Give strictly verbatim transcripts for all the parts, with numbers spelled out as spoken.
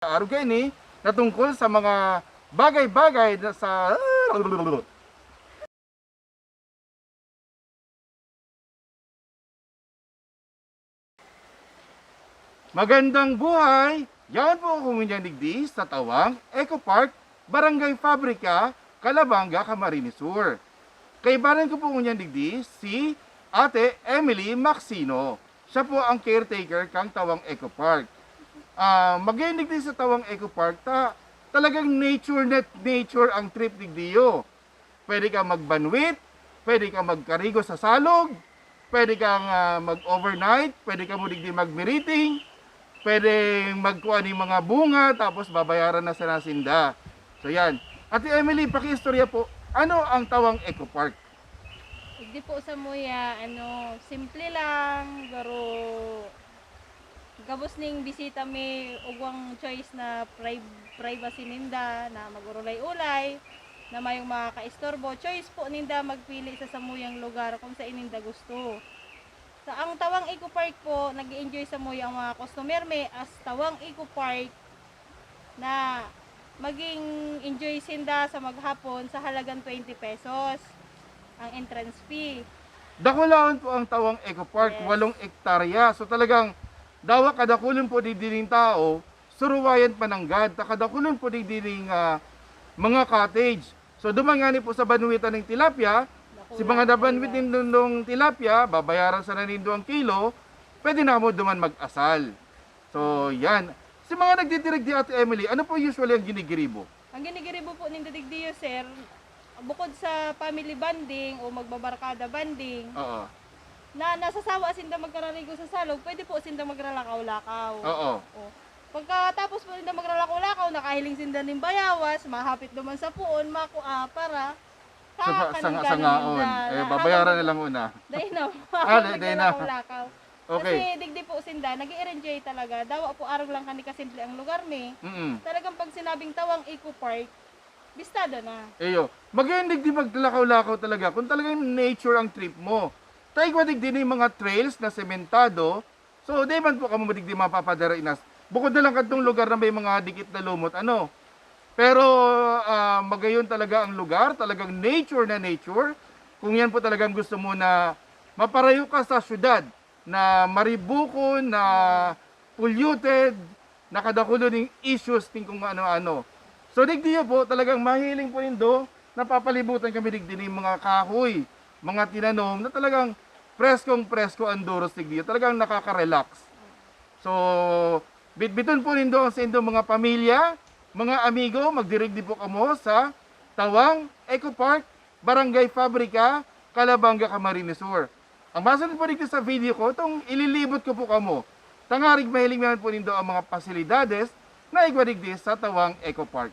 arog kaini na tungkol sa mga bagay-bagay na sa Magandang buhay! Yaon po ako ngunyan digdi sa Tawang Eco Park, Barangay Fabrica, Calabanga, Camarines Sur. Kaibanan ko po ngunyan digdi si Ate Emily Maxino. Siya po ang caretaker kang Tawang Eco Park. Ah, magayon digdi sa Tawang Eco Park, ta, talagang nature na nature ang trip digdiyo. Pwede ka magbanwit, pwede ka magkarigo sa salog, pwede kang, ah, mag-overnight, pwede ka mo digdi magmiriting, pwede magkuha ng mga bunga, tapos babayaran na sana sinda. So yan. Ate Emily, pakiistorya po, ano ang Tawang Eco Park? Hindi po sa muya, ano, simple lang, pero gabos ning bisita may ugwang choice na pri- privacy ninda na mag-urulay-ulay, na mayong mga kaistorbo. Choice po ninda magpili sa samuyang lugar kung saan ninda gusto. Sa ang Tawang Eco Park po, nag enjoy sa muya ang mga customer may as Tawang Eco Park na maging enjoy sinda sa maghapon sa halagang twenty pesos ang entrance fee. Dakulaon po ang Tawang Eco Park, Yes. Walong ektarya. So talagang dawa kadakulon po digdi ning tao, suruwayan pananggad, ta kadakulon po digdi ning, ah, mga cottage. So duman ngani po sa banwitan ng tilapia, si mga nabanwit nindong tilapia, babayaran sana nindo ang kilo, pwede na mo duman mag-asal. So yan. Si mga nagdidirigdi, Ate Emily, ano po usually ang ginigiribo? Ang ginigiribo po ninda digdiyo, sir, bukod sa family bonding o magbabarkada bonding, Oo. na nasasawa sinda magkararigo sa salog, pwede po sinda magralakaw-lakaw. Oo. O. Pagkatapos po ninda magralakaw-lakaw, nakahiling sinda ning bayawas, mahapit duman sa puon, maku ah, para Sa, sa, kanang sa, sangaon. ninda, Eh, na babayaran na habang lang una. Dai na. Ah, di, di na. Naglakaw-lakaw. Okay. Kasi digdi po sinda, nag enjoy talaga. Dawa po arog lang kani kasimple ang lugar mi. Mm. Talagang pag sinabing Tawang Eco Park, bistado na. Iyo. Magayon digdi maglakaw-lakaw talaga kung talagang nature ang trip mo. Ta igwa digdi na yung mga trails na sementado. So, di man po kamo digdi mapapadara inas. Bukod na lang kadtong lugar na may mga dikit na lumot, ano. Pero ah, magayon talaga ang lugar, talagang nature na nature. Kung yan po talagang gusto mo na maparayo ka sa syudad na maribukon, na polluted, na kadakulo ning issues ning kung ano-ano. So, digdiyo po, talagang mahiling po nindo, napapalibutan kami digdi ning mga kahoy, mga tinanom na talagang preskong-presko ang duros digdiyo. Talagang nakaka-relax. So, bitbiton po nindo ang sa indong mga pamilya, mga amigo, magdirigdi po kamo sa Tawang Eco Park, Barangay Fabrica, Calabanga, Camarines Sur. Ang masunod po dito sa video ko, itong ililibot ko po kamo. Tangarig mahiling naman po nindo ang mga pasilidades na igwa digdi sa Tawang Eco Park.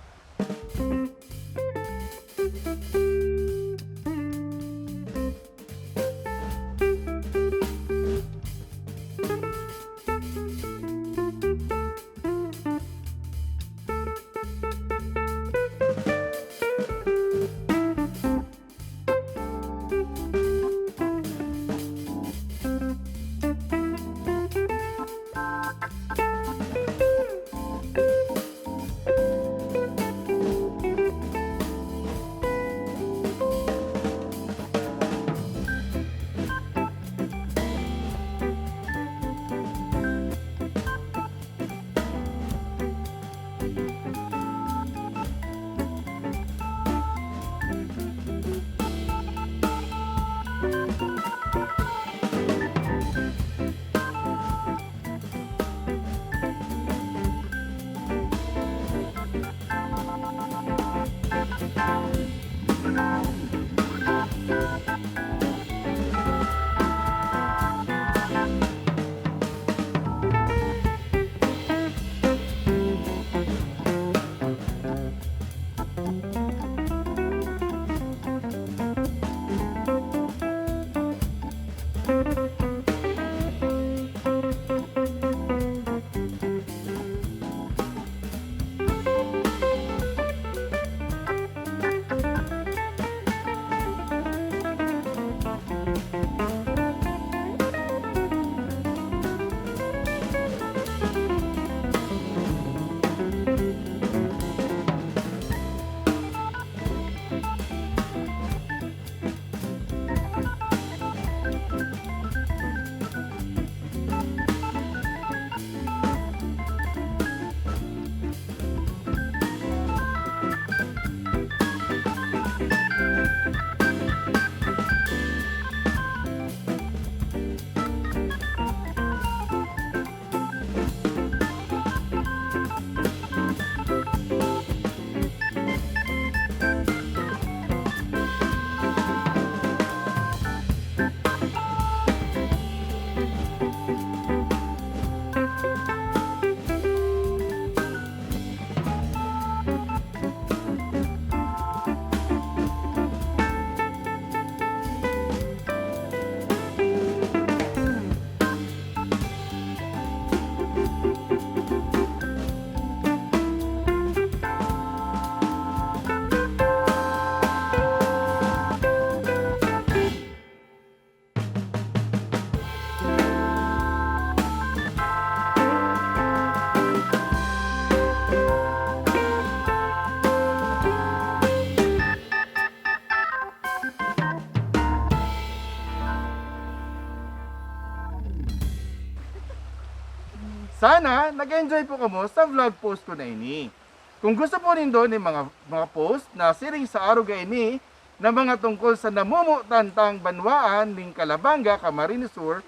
Sana nag-enjoy po kamo sa vlog post ko na ini. Kung gusto po nindo ni mga, mga post na siring sa arog ini na mga tungkol sa namomotan tang banwaan ning Calabanga, Camarines Sur,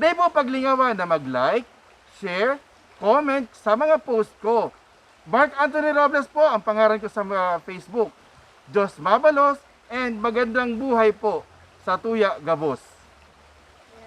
dai po paglingawan na mag-like, share, comment sa mga post ko. Mark Anthony Robles po ang pangaran ko sa mga Facebook. Diyos mabalos and magandang buhay po sa tuya gabos.